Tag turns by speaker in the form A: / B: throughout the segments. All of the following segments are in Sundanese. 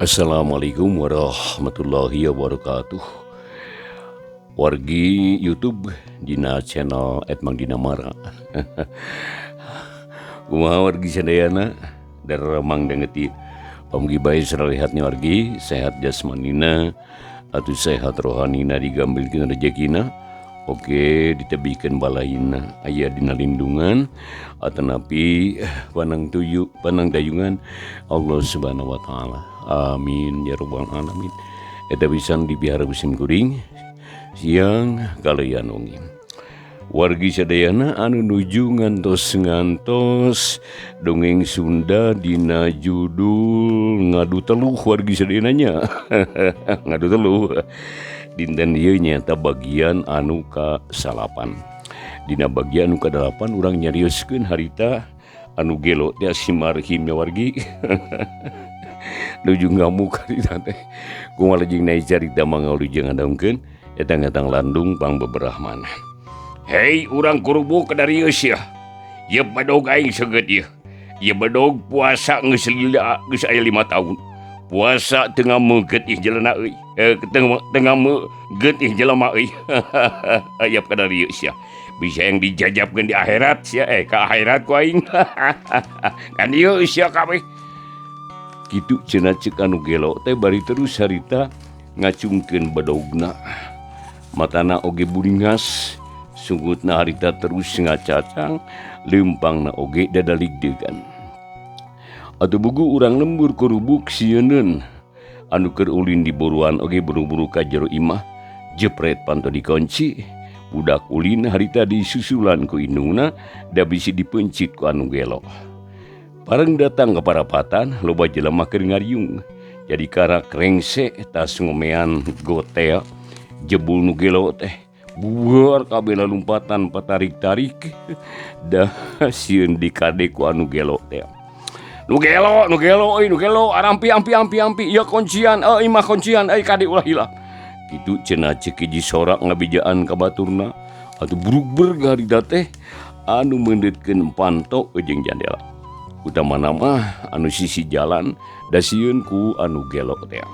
A: Assalamualaikum warahmatullahi wabarakatuh. Wargi YouTube dina channel Edmang Dinamara. Kumaha wargi sadayana daremang dengeti pamugi bae saralihatnya wargi sehat jasmanina atau sehat rohanina digambilkeun rejekina. Oke ditebihkeun balaina aya dina lindungan atanapi panang tuyu panang dayungan Allah Subhanahu wa taala. Amin ya rabbal alamin. Eta pisan dipihara musim kuring siang kalayan wengi. Wargi sadayana anu nuju ngantos-ngantos dongeng Sunda dina judul Ngadu Teluh wargi sadayana nya. Ngadu Teluh. Dinten ieu nyaeta bagian anu ka-9. Dina bagian anu ka-8 urang nyarioskeun harita anu gelo teh si marhim nya wargi. Nuju ngamuk harita teh. Kumaha lejeng naik carita mangga wilujeng ngadongkeun eta ngatang landung pangbeberahmana. Hei urang kurubuk ka darieu sia. Ieu bedog aing seugeut ieu. Ieu bedog puasa geus lila geus aya 5 tahun. Puasa teu ngameukeut ih jelema euy. Teu ngameukeut ih jelema euy. Aya ka darieu sia. Bisa yang dijajabkeun di akhirat sia, ka akhirat ku aing. Kan ieu sia kabeh. Kitu cenah ceuk anu gelo teh bari terus harita ngacungkeun bedogna. Matana oge buringas, sungutna harita terus ngacacang, leumpangna oge dadaligdegan. Atuh bugu urang lembur kurubuk sieuneun. Anu keur ulin di buruan oge buru-buru ka jero imah, jepret panto dikunci. Budak ulin harita disusulan ku indungna da bisi dipencit ku anu gelo. Bareng datang ke parapatan, loba jelema keur ngariung. Jadi karak rengse tas ngomean gotea jebul nu gelo teh. Buar kabeh lalumpatan patarik-tarik. Dah sieun dikade ku anu gelo teh. Nu gelo, nu gelo euy, nu gelo, arampi ampi ampi ampi, ieu kuncian, euy imah kuncian, euy kade ulah hilap. Kitu cenah ceuk hiji sorak ngabejaan ka baturna. Atuh brugber harita teh anu meundeutkeun panto jeung jandela. Utamana mah anu sisi jalan da sieun ku anu gelo teh.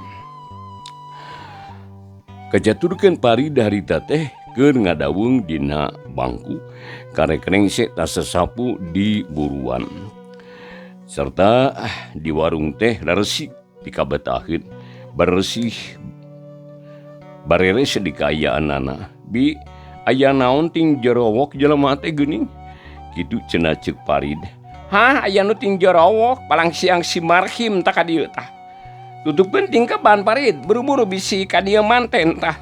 A: Kacaturkeun Parid harita teh keur ngadaweung dina bangku karek rengse tas sasapu di buruan. Serta di warung teh resik dikabetaheun bersih bareres di kaayaanana. Bi aya naon ting jerowok jelema teh geuning? Kitu cenah ceuk Parid. Hah, aya nu ting jerowok palang siang si marhim tah ka dieu tah. Tutupkeun tingkeban Parid, buru-buru bisi ka dieu manten tah.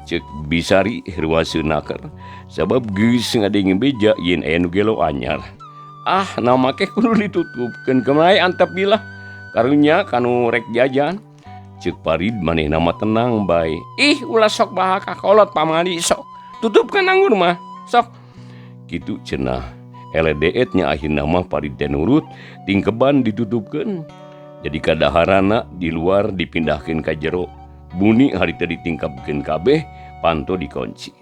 A: Ceuk Bisari ruaseun naker sabab geus ngadenge beja yen aya nu gelo anyar. Ah, nama ke kudu ditutupkeun kemai antep bilah. Karunya kanu rek jajan. Ceuk Parid manehna mah tenang bae. Ih, ulah sok bahaka kolot pamali sok. Tutupkeun anggur mah, sok. Kitu cenah. Eledeet nya akhirna mah Parid teh nurut, tingkeban ditutupkeun. Jadi kadaharana di luar dipindahkeun ka jero. Buni harita ditingkapkeun kabeh, panto dikunci.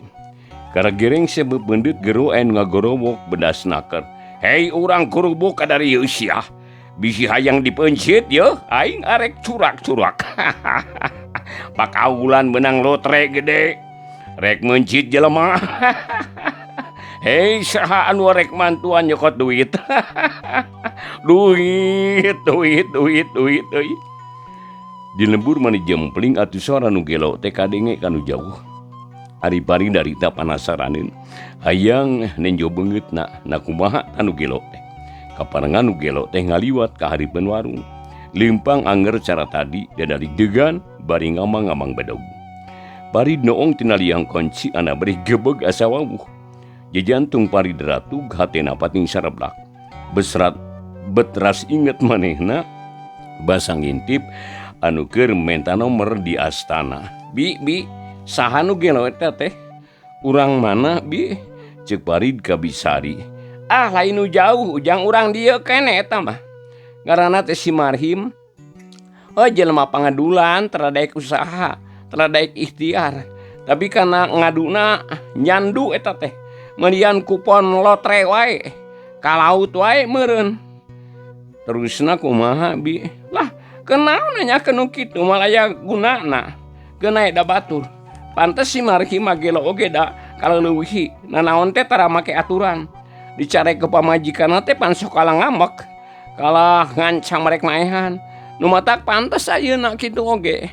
A: Karagereng sebebendeut gero anu ngagorowok bedas naker. Hei urang kurubuk kadarieu sia. Bisi hayang dipencit yeuh, aing arek curak-curak. Pakaulan menang lotre gede. Rek mencit jelema. Hei saha anu rek mantuan nyokot duit. Duit, duit, duit, duit euy. Di lembur mani jempling atuh sora nu gelo teh kadenge kanu jauh. Ari Parid darita panasaraneun. Hayang nenjo beungeutna na kumaha anu gelo teh. Kaparengan nu gelo teh ngaliwat ka hareupeun warung. Leumpang anger cara tadi dadaligdegan bari ngamang-ngamang bedog. Parid noong tina liang kunci ana beri gebeg asa wawuh. Jejantung Parid ratug hatena pating sareblak. Besrat betras inget manehna basa ngintip anu keur menta nomor di astana. Bi, bi, saha nu gelo eta teh? Urang mana bi? Ceuk Parid ka Bisari. Ah, lain nu jauh, ujang urang dieu keneh eta mah. Ngaranna teh si Marhim. Oh, jelema pangadulan, teradaek usaha, teradaek ikhtiar. Tapi karena ngaduna nyandu eta teh. Meulian kupon lotre wae, ka laut wae meureun. Terusna kumaha bi? Lah, Kenaon nanyakeun nu kitu moal aya gunana. Geunai da batur. Pantes si Marhim mah gelo oge da kaleuweuhi nanaon teh tara make aturan. Dicarek ku pamajikanna teh pan sok kalah ngambek, kalah ngancam rek maehan. Nu matak pantes ayeuna kitu oge.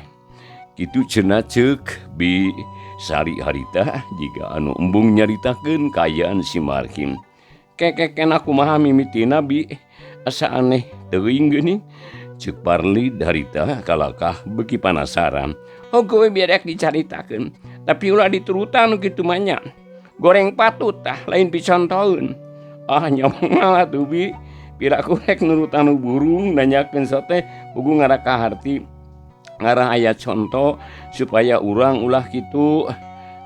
A: Kitu cenah ceuk Bi Sari harita jiga anu embung nyaritakeun kaayaan si Marhim. Kekekena kumaha mimitina Bi, asa aneh teuing geuning. Ceuk Parlid harita kalakah beuki panasaran. Heuh we biar rek dicaritakeun, tapi ulah diturutan nu kitu mah nya. Goreng patut tah lain picontoeun. Ah nya moal atuh Bi, piraku rek nurutan nu burung nanyakeun sote puguh ngarah kaharti. Ngarah aya conto supaya urang ulah kitu.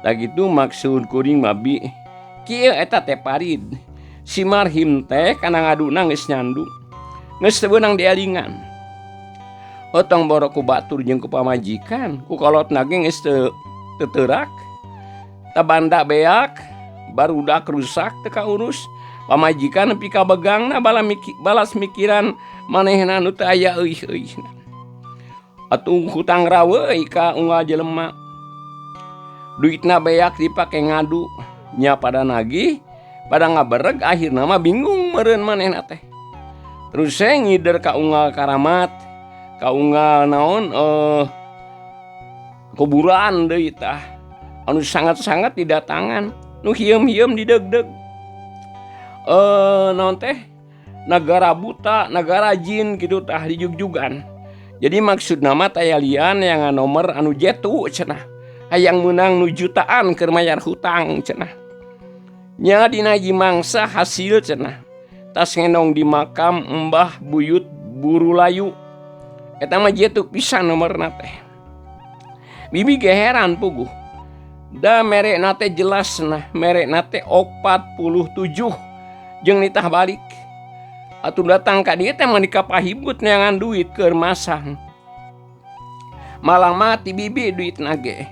A: Tah kitu maksud kuring mah Bi. Kieu eta teh Parid. Si Marhim teh kana ngaduna geus nyandu. Geus teu beunang dielingan. Otong boro ku batur jeung ku pamajikan, ku kolotna ge geus teu teurak. Tabanda beak, barudak rusak teu kaurus. Pamajikan nepi ka begangna balas mikiran manehna nu teu aya euih-euihna. Atuh hutang raweui ka unggal jelema. Duitna beak dipake ngadu, nya pada nagih, pada ngabereg akhirna mah bingung meureun manehna teh. Terus we ngider ka unggal karamat, ka unggal naon kuburan deui tah. Anu sangat-sangat didatangan, nu hieum-hieum didegdeg. Naon teh nagara buta, nagara jin kitu tah dijugjugan. Jadi maksud nama taya lian yang nomor anu jetu cenah. Hayang meunang nu jutaan keur mayar hutang cenah. Nya dina hiji mangsa hasil cenah. Tas ngendong di makam Mbah Buyut Burulayu. Eta mah jetu pisan nomorna teh. Bibi ge heran puguh. Da merekna teh jelas cenah, merekna teh 47 jeung nitah balik. Atuh datang ka dieu teh mah dikapahibut neangan duit keur masang. Malah mati bibi duitna ge.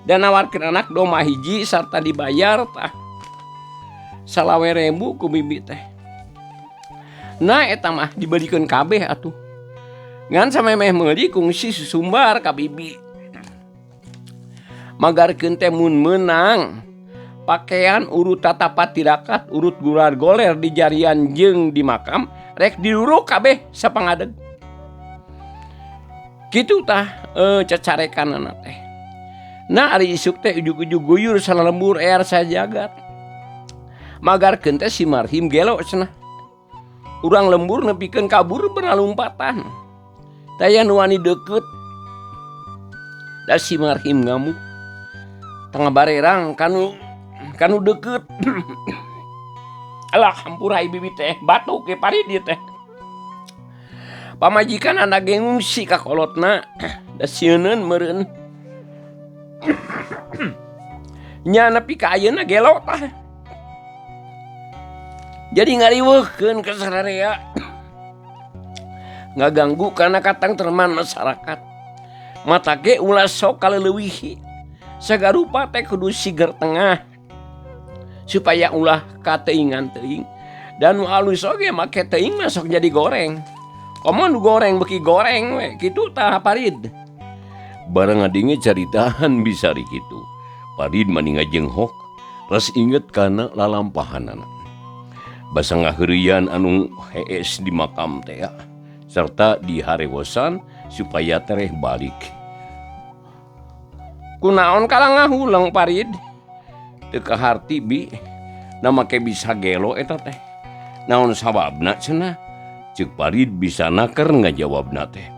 A: Dan nawarkeun anak domba hiji sarta dibayar tah. 25.000 ku bibi teh. Nah eta mah dibelikeun kabeh atuh. Ngan samemeh meuli kungsi susumbar ka bibi. Magarkeun teh mun meunang pakaian urut tatapat tirakat urut gular goler di jarian jeung di makam rek diduruk kabeh sapangadeg. Kitu tah cacarekanana teh. Nah ari isuk teh ujug-ujug guyur salalembur ear sajagat. Magarkeun teh si Marhim gelo cenah. Urang lembur nepikeun kabur beralumpatan. Taya nu wani deukeut. Da si Marhim ngamuk. Tengah barerang kanu deukeut. Alah hampura bibi teh batuk ge parid ieu teh. Pamajikan anak ge ngungsi ka kolotna da sieuneun meureun. Nya nepi ka ayeuna gelo tah. Jadi ngariweuhkeun ka sararea. Ngaganggu kana katengtreman masyarakat. Mata ge ulah sok kaleuweuhi. Sagarupa teh kudu siger tengah supaya ulah kateuingan teuing. Dan nu alus oge make teuing mah sok jadi goreng. Komo nu goreng beuki goreng we kitu tah Parid. Barang ngadenge caritaan Bisari kitu. Parid mani ngajenghok, ras inget kana lalampahanana. Basa ngaheureuyan anu hees di makam teh serta diharewosan supaya tereh balik. Kunaon kalah ngahuleng Parid? Teu kaharti Bi, na make bisa gelo eta teh. Naon sababna cenah? Ceuk Parid bisa naker ngajawabna teh.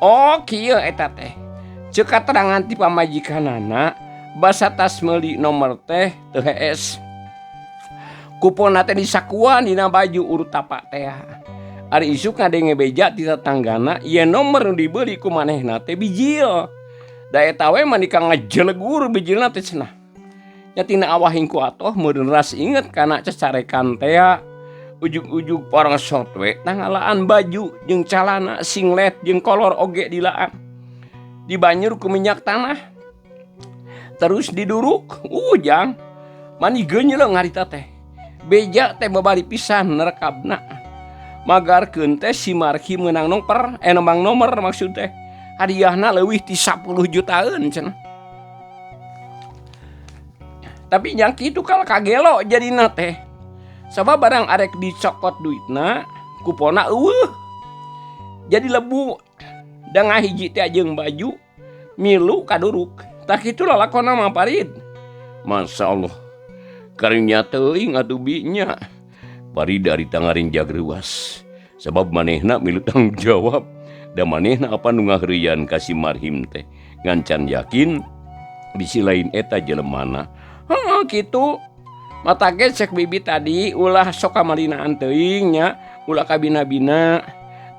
A: Oh kieu eta teh. Ceuk katerangan ti pamajikanana basa tas meuli nomor teh teu hees. Kuponna teh disakuan dina baju urut tapak teh. Ari isuk ngadenge beja ti tetanggana ieu nomor nu dibeuli ku manehna teh bijil. Da eta we mah dika ngajelegur bijilna teh cenah. Nya tina awahing ku atoh meureun ras inget kana cacarekan teh. Ujug-ujug parosot we tah ngalaan baju jeung calana singlet jeung kolor oge dilaan. Dibanyur ku minyak tanah. Terus diduruk, ujang. Mani geunyeuleng harita teh. Beja teh babari pisan nerekabna. Magarkeun teh si Marhim meunang nomor, eh, nomor maksud teh hadiahna leuwih ti 10 jutaan cenah. Tapi yang kitu kalau kagelo jadina teh, sabab barang arek dicokot duitna, kuponna euweuh. Jadi lebu da ngahiji teh jeung baju milu kaduruk. Tah kitu lalakonna mah, Parid. Masya Allah, karunya teuing atuh, Bi, nya. Parid dari tangarinjag reuas sabab manehna milu tanggung jawab da manehna apa nu ngaheureuyan ka si Marhim teh, ngan can yakin bisi lain eta jelemana. Heeh, kitu. Mata ge cek bibi tadi ulah sok kamalinaan teuing nya, ulah kabina-bina.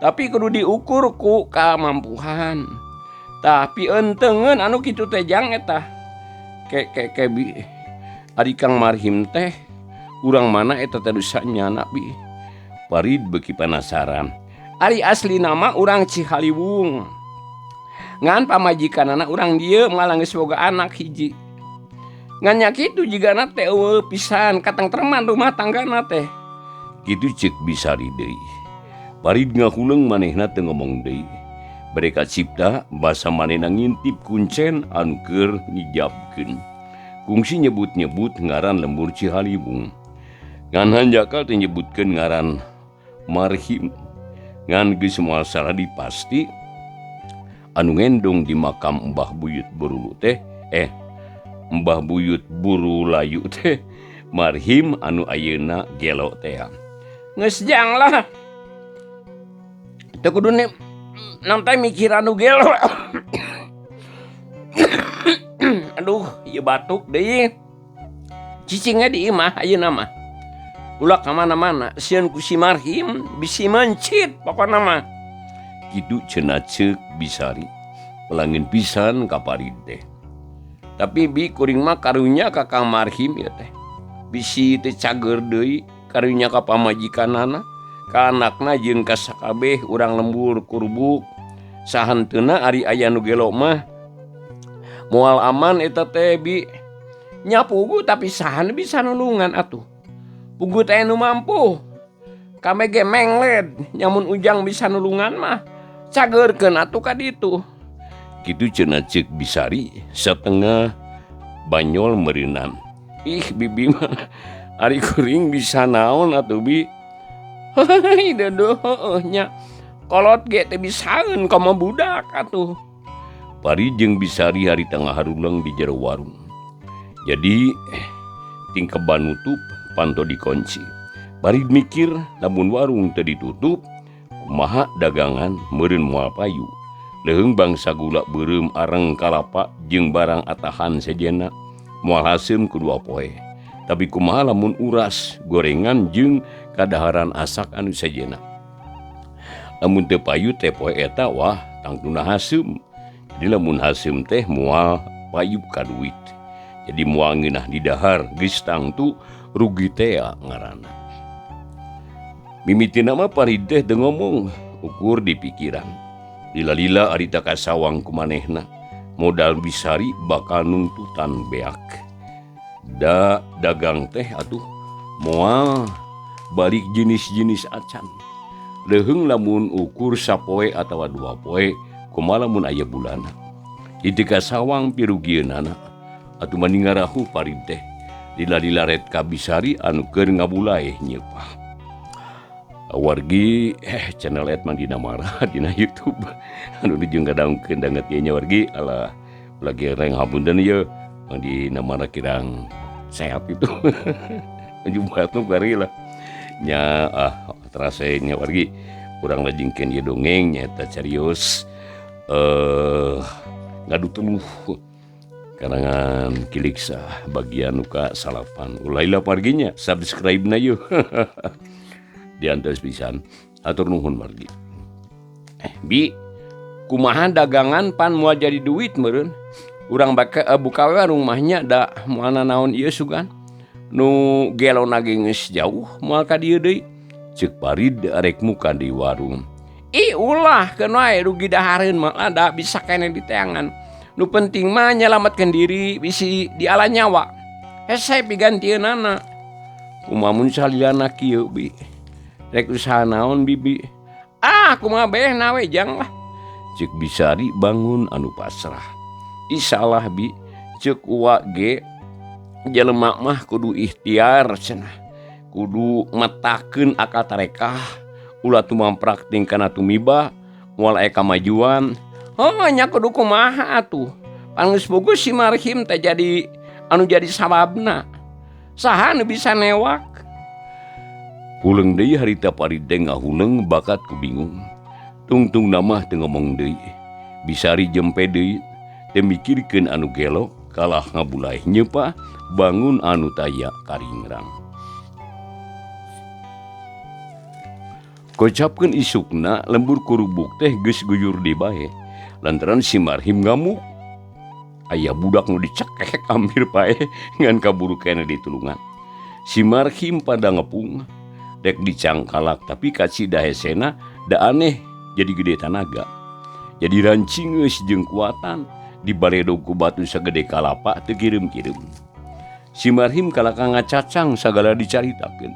A: Tapi kudu diukur ku kamampuhan. Tapi entengeun anu kitu teh, Jang, eta. Ke ke ke, Bi. Ari Kang Marhim teh urang mana eta teh nyana, Bi? Farid beuki penasaran. Ari asli nama urang Cihaliwung. Ngan pamajikanana urang dieu, malah geus boga anak hiji. Ngan nya kitu jigana teh euweuh pisan katengtreman rumah tanggana teh. Kitu cek Bisari deui. Farid ngahuleng, manehna teu ngomong deui. Mereka cipta basa manehna ngintip kuncen anu keur ngijabkeun. Kungsi nyebut-nyebut ngaran lembur Cihaliwung. Ngan hanjakal teu nyebutkeun ngaran Marhim. Ngan geus moal salah pasti anu ngendong di makam Mbah Buyut Burulu teh, eh, Mbah Buyut Burulayu teh Marhim anu ayeuna gelo teh. Geus, Jang, lah. Teu kudu nanti mikir anu gelo. Aduh, ieu batuk deui. Cicingnya di imah ayeuna mah. Ulah ka mana-mana, sieun ku si Marhim bisi mencit pokona mah. Kitu cenah ceuk Bisari. Pelangin pisan ka Farid teh. Tapi, Bi, kuring mah karunya ka Kang Marhim ieu teh. Bisi teu cager deui, karunya ka pamajikanana, ka anakna jeung ka sakabeh urang lembur kurbuk. Sahanteuna ari aya nu gelo mah moal aman eta teh, Bi. Nya puguh, tapi saha nu bisa nulungan atuh. Puguh teh nu mampu. Kame ge mengled, nya mun Ujang bisa nulungan mah cageurkeun atuh ka ditu. Kitu cenah ceuk Bisari satengah banyol meureunan. Ih, Bibi mah, ari kuring bisa naon atuh, Bi? Heuy, deudeuh heueuh nya. Kolot ge teu bisaeun komo budak atuh. Farid jeung Bisari harita ngaharuleng di jero warung. Jadi tingkeban nutup panto dikunci. Farid mikir lamun warung teu ditutup kumaha dagangan, meureun moal payu. Leuheung bangsa gula beureum, areng kalapa jeung barang atahan sejenna moal haseum ku dua poe. Tapi kumaha lamun uras, gorengan jeung kadaharan asak anu sejenna? Lamun teu payu teh poe eta, wah, tangtuna haseum. Jadi lamun haseum teh moal payu ka duit. Jadi moal ngeunah didahar, geus tangtu rugi tea ngaranna. Mimitina mah Farid teh teu ngomong, ukur di pikiran. Lila-lila harita kasawang ku manehna, modal Bisari bakal nungtutan beak. Da dagang teh atuh moal balik jenis-jenis acan. Leuheung lamun ukur sapoe atawa dua poe, kumaha lamun aya bulana. Di kasawang pirugieunana atuh mending ngarahuh Farid teh. Lila-lila ret ka Bisari anu keur ngabulai nyeupah. Wargi, eh, channel Edman Dina Mara dina YouTube anu nuju ngadangkeun danget ieu nya, wargi. Alah, lagi reng hapunten ieu Mang Dina Mara kirang sehat itu. Jumat nu bari lah nya, ah, terasa nya, wargi. Urang lajengkeun ieu dongeng nyaeta carios ngadu teluh karangan Kiliksa bagian nu ka salapan. Ulah hilap, wargi nya, subscribe na yeuh. Diantos pisan, atur nuhun, wargi. Eh, Bi, kumaha dagangan, pan moal jadi duit meureun? Urang baka buka we warung mah nya, da moal nanaon ieu sugan. Nu gelona ge geus jauh moal ka dieu deui. Ceuk Farid arek muka di warung. Ih, ulah, keun wae rugi dahareun mah da bisa keneh diteangan. Nu penting mah nyalametkeun diri bisi diala nyawa. Hese pigantieunana. Kumaha mun salilana kieu, Bi? Rek usaha naon bibi? Ah, kumaha behna we jang lah. Ceuk Bisari bangun anu pasrah. Ih salah bi, ceuk uwa ge jelema mah kudu ikhtiar cenah. Kudu metakeun akal tarekah, ulah tumamprak tingkana tumiba, moal aya kamajuan. Oh nya kudu kumaha atuh. Pan geus bogo si Marhim teh jadi anu jadi sababna. Saha nu bisa newak? Huleng deui harita Parid teh ngahuleng bakat ku bingung. Tungtungna mah teu ngomong deui. Bisari jempe deui, teu mikirkeun anu gelo kalah ngabulaih nyeupah bangun anu taya karingrang. Kocapkeun isukna lembur kurubuk teh geus guyur di bae. Lantaran si Marhim ngamuk. Aya budak nu dicekek hampir paeh ngan kaburu keneh ditulungan. Si Marhim pada ngepung dek dicangkalak tapi kacida hesena da aneh jadi gede tanaga. Jadi rancingeus jeung kuatan dibaledog ku batu sagede kalapa teu kirim-kirim. Si Marhim kalaka ngacacang sagala dicaritakeun.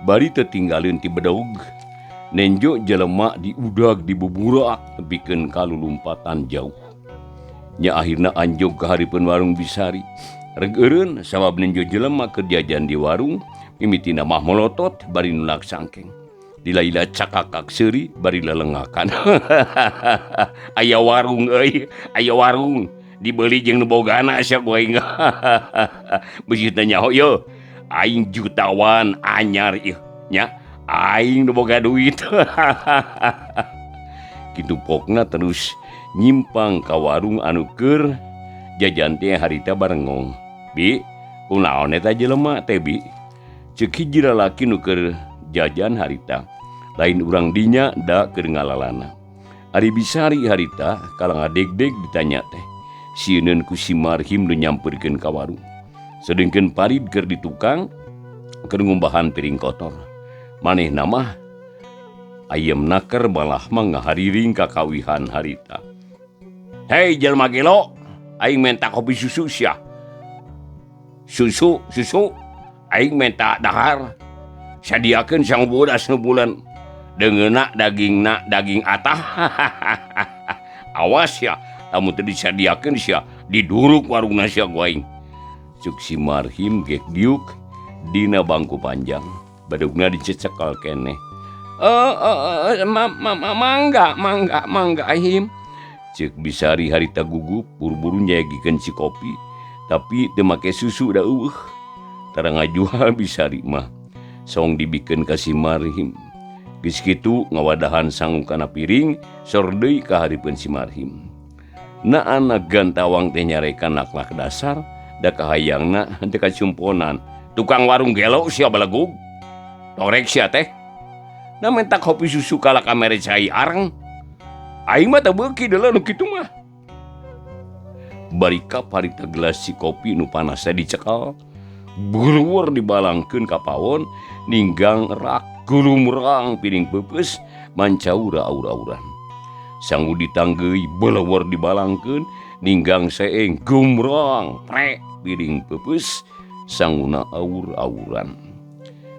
A: Bari teu tinggalin ti bedog. Nenjo jelema diudag dibuburak nepikeun ka lulumpatan jauh. Nya akhirna anjog ka hareupeun warung Bisari. Reg eureun sabab nenjo jelema keur jajan di warung mimitina mah molotot bari nulak sangkeng. Dilaila cakakak seuri bari lelengakan. Aya warung euy, aya warung dibeli jeung nu bogana sia ku aing. Beusi teh nyaho yeuh, aing jutawan anyar ieu nya. Aing nu boga duit. Kitu pokna terus nyimpang ka warung anu keur jajan teh harita barengong. Bi, kunaon eta jelema teh bi? Ceuk hiji lalaki nu keur jajan harita. Lain urang dinya da keur ngalalana. Ari Bisari harita kala ngadegdeg ditanya teh. Sieuneun ku si Marhim nu nyampeurkeun ka warung. Sedengkeun Parid keur di tukang keur ngumbahan piring kotor. Manehna mah ayem naker malah mah ngahariring ka kawihan harita. Hei jelema gelo, aing menta kopi susu sia. Susu, susu, aing menta dahar. Sadiakeun sangu bodas nu bulan. Deungeuna dagingna daging atah. Awas sia, lamun teu disadiakeun sia diduruk warungna sia ku aing. Ceuk si Marhim gek diuk dina bangku panjang. Badugna dicecekal keneh. Mangga, mangga, mangga ahim. Ceuk Bisari harita gugup buru-buru nyayagikeun si kopi, tapi teu make susu da eueuh. Tara ngajual Bisari mah. Song dibikeun ka si Marhim. Geus kitu ngawadahan sangu kana piring, sor deui ka hareupeun si Marhim. Na anak gantawang teh nyarekan laklak dasar, da kahayangna henteu kacumponan. Tukang warung gelo sia balegug. Torek sia teh. Na mentak kopi susu kala kamere cai areng. Aing mah teu beuki deuleu nu kitu mah. Bari kap harita gelas si kopi nu panas teh dicekal. Buluwur dibalangkeun ka pawon, ninggang rak gulumrang piring peupeus mancaura aur-auran. Sangu ditanggeui belewor dibalangkeun, ninggang seeng gumrang prek piring peupeus sanguna aur-auran.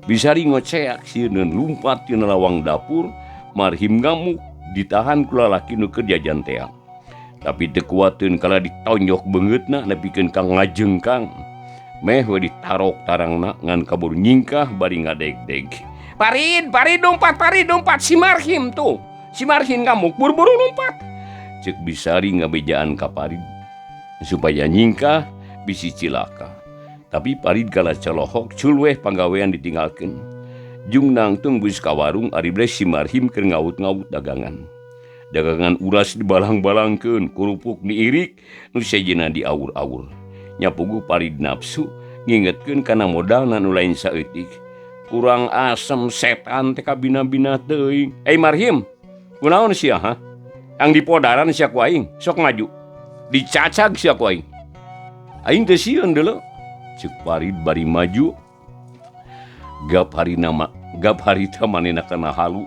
A: Bisari ngoceak sieun lumpat tina lawang dapur, Marhim ngamuk ditahan ku lalaki nu keur jajan tea. Tapi teu kuateun kala ditonjok beungeutna nepikeun ka ngajengkang. Meh we ditarok tarangna ngan kabur nyingkah bari ngadegdeg. Parid, Parid lompat, Parid lompat, si Marhim tuh. Si Marhim ngamuk buru-buru lompat. Ceuk Bisari ngabejaan ka Parid supaya nyingkah bisi cilaka. Tapi Parid kala colohok culweh panggawean ditinggalkeun. Jung nangtung geus ka warung ari bleh si Marhim keur ngaut-ngaut dagangan. Dagangan uras dibalang-balangkeun, kurupuk diirik, nu sejenna diaur-aur. Nya puguh Parid nafsu ngingetkeun kana modalna nu lain saeutik. Kurang asem setan teh kabina-bina teuing. Eh Marhim, kunaon sia ha? Ang dipodaran sia ku aing, sok maju. Dicacag sia ku aing. Aing teu sieun deuleu. Ceuk Parid bari maju. Gap harina ma, gap harita manehna kana halu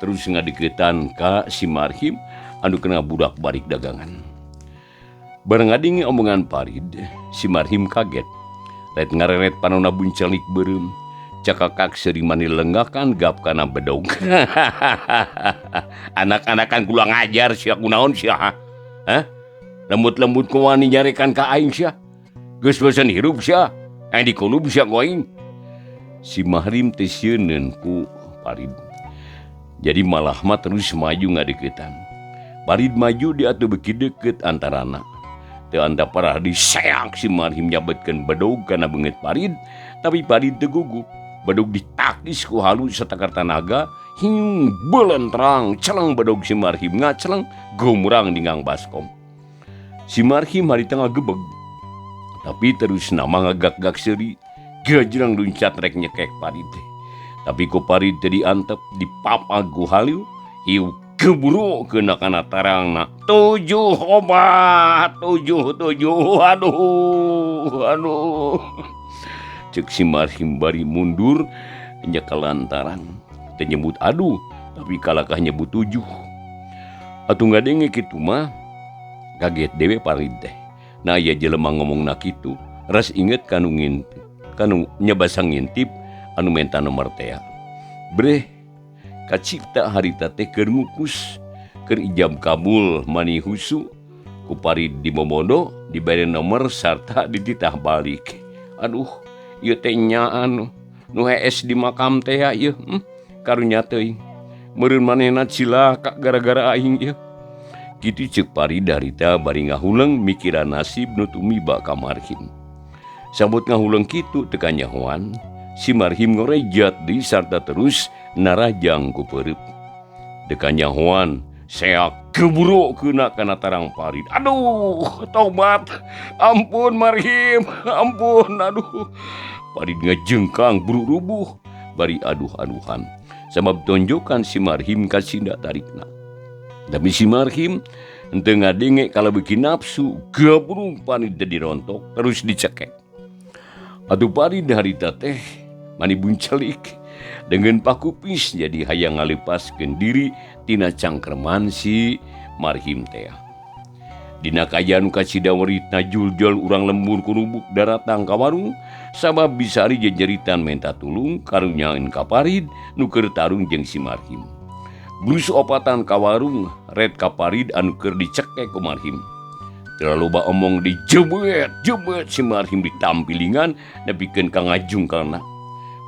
A: terus ngadeukeutan ka si Marhim anu kena budak balik dagangan. Bareng ngadingi omongan Parid, si Marhim kaget. Rek ngareret panona buncelik beureum. Cakakak seuri mani lenggakan gap kana bedog. Anak-anakan kula ngajar sia kunaon sia ha? Hah? Lembut-lembut ku wani nyarekan ka aing sia. Geus bosen hirup sia. Aing dikulub sia ku aing. Si Mahrim teh sieuneun ku Parid. Jadi malah mah terus maju ngadeukeutan. Parid maju diatuh beuki deukeut antarana. Teu anta parah diseak si Marhim nyabetkeun bedog kana beungeut Parid, tapi Parid teu gugup. Bedog ditakis ku halus satakar tanaga, hiung belentrang celeng bedog si Marhim ngaceleng gumrang dinggang baskom. Si Marhim harita ngagebeg, tapi terus nama ngagak-gak seuri, gajrang luncat rek nyekek Parid. Tapi ku Parid teu diantep, dipapag ku haliu, hiu keburu kena kana tarangna. 7 obat, 7 7, aduh, aduh. Cek si Marhim bari mundur nyekel lantaran. Teu nyebut aduh, tapi kalakah nyebut 7. Atuh ngadenge kitu mah kaget dewe Parid teh. Nah aya jelema ngomongna kitu, ras inget kanu kanu nyebasa ngintip anu menta nomor tea. Breh kacipta harita teh keur ngukus, keur ijab kabul mani husu ku Parid dimomodo dibere nomor sarta dititah balik. Aduh, ieu teh nyaan nu hees di makam teh ieu, karunya teuing. Meureun manehna cilaka gara-gara aing ieu. Kitu ceuk Parid harita bari ngahuleng mikiran nasib nu tumiba ka Marhim. Sabot ngahuleng kitu teu kanyahoan, si Marhim ngorejat deui sarta terus narajang ku peureub. Teu kanyahoan, seak keburu keuna kana tarang Parid. Aduh, tobat. Ampun Marhim, ampun, aduh. Parid ngejengkang buru rubuh bari aduh-aduhan. Sabab tonjokan si Marhim kasinda tarikna. Tapi si Marhim henteu ngadenge kalabeuki nafsu, gabrung Parid teh dirontok terus dicekek. Atuh Parid harita teh mani buncelik dengan pakupis jadi hayang ngalepaskeun diri tina cangkerman si Marhim teh. Dina kaayaan kacida weritna juljul urang lembur kurubuk daratang ka warung sabab bisari jejeritan menta tulung karunyaeun ka Parid nu keur tarung jeung si Marhim. Blus opatan ka warung red ka Parid anu keur dicekek ku Marhim. Terlalu loba omong dijebet jebet si Marhim ditampilingan nepikeun ka ngajungkalna.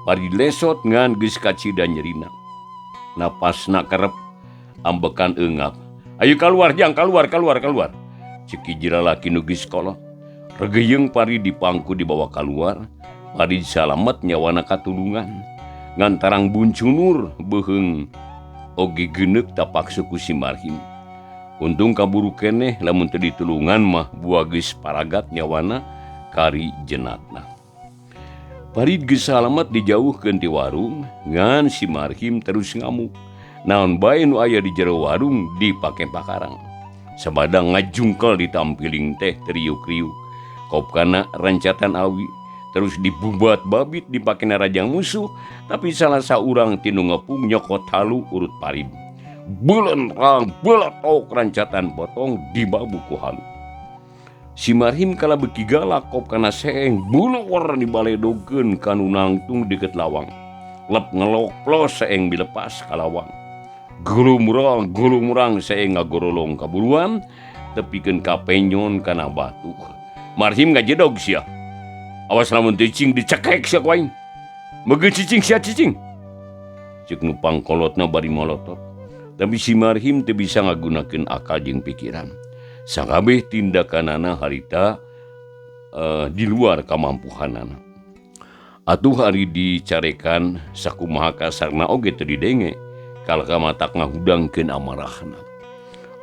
A: Parid lesot ngan geus kacida nyerina. Napasna kerep ambekan eungap. Ayo keluar jang, keluar, keluar, keluar. Cek hiji lalaki nu geus kolot. Regeyeng Parid dipangku dibawa keluar. Parid salamet nyawana katulungan. Ngan tarang buncunur beuheung oge geuneuk tapak suku si Marhim. Untung kaburu keneh lamun teu ditulungan mah buah geus paragat nyawana kari jenatna. Parid geus salamet dijauhkeun ti warung, ngan si Marhim terus ngamuk. Naon bae nu aya di jero warung dipake pakarang. Sabada ngajungkel ditampiling teh teriuk-riuk. Kop kana rencatan awi terus dibubat babit dipake narajang musuh, tapi salah saurang ti nu ngepung nyokot halu urut Parid. Belentrang beletok rancatan potong dibabu ku halu. Si Marhim kala beuki galak kop kana seeng buluwer dibaledogeun ka nu nangtung deukeut lawang. Lep ngelok plos seeng dilepas ka lawang. Gulumurang gulumurang seeng ngagorolong kaburuan tepikeun ka penyon kana batu. Marhim ngajedog sia. Awas lamun cicing dicekek sia ku aing. Meugeuh cicing sia cicing. Ceuk nu pangkolotna bari molotot. Tapi si Marhim teu bisa ngagunakeun akal jeung pikiran. Sakabeh tindakanana harita di luar kamampuhanana. Atuh ari dicarekan sakumaha kasarna oge teu didenge, kalaka matak ngahudangkeun amarahna.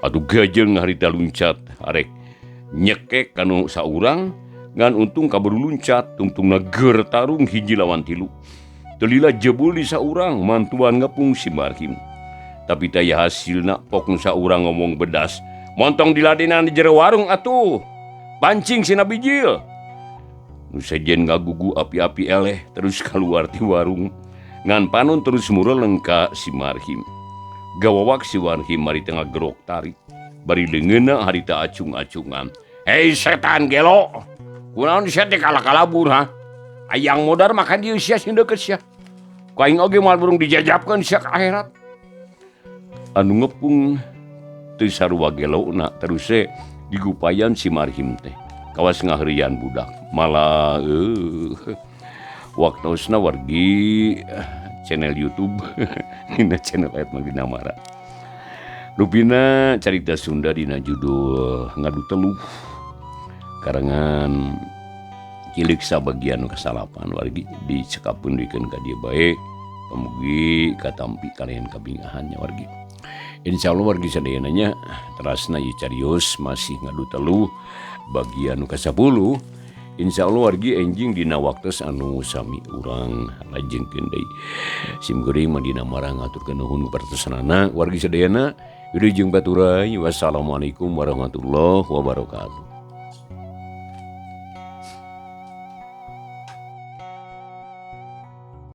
A: Atuh gajeng harita luncat arek nyekek kanu saurang, ngan untung kaburu luncat tungtungna geur tarung hiji lawan tilu. Teu lila jebul di saurang mantuan ngepung si Marhim. Tapi taya hasilna pok nu saurang ngomong bedas, montong diladenan di jero warung atuh. Pancing si Nabijil. Nu sejen ngagugu api-api eleh terus keluar ti warung. Ngan panon terus mureleng ka si Marhim. Gawawak si Marhim mari tengah gerok tarik. Bari leungeunna harita acung-acungan. Hei setan gelo. Kunaon sia teh kalah-kalabur ha? Ayang modar makan dieu sia sing deukeut sia. Ku aing oge moal burung dijajabkeun sia ka akhirat. Anu ngepung teu sarua gelona terus digupayan si Marhim teh. Kawas ngaheureuyan budak. Malah waktosna wargi channel YouTube dina channel Edma Ginamara. Rupina carita Sunda dina judul Ngadu Teluh karangan Cilik sabagian kasalapan wargi dicekapkeun dikeun ka dieu bae pamugi katampi kalian kabingahan nya wargi. Insyaallah wargi sadayana nya terasna ieu carios masih ngadu teluh bagian nu ka-10. Insyaallah wargi enjing dina waktos anu sami urang lajengkeun deui. Sim kuring mah dina marah ngaturkeun nuhun kupartosanana wargi sadayana. Wilujeng baturay. Wassalamualaikum warahmatullahi wabarakatuh.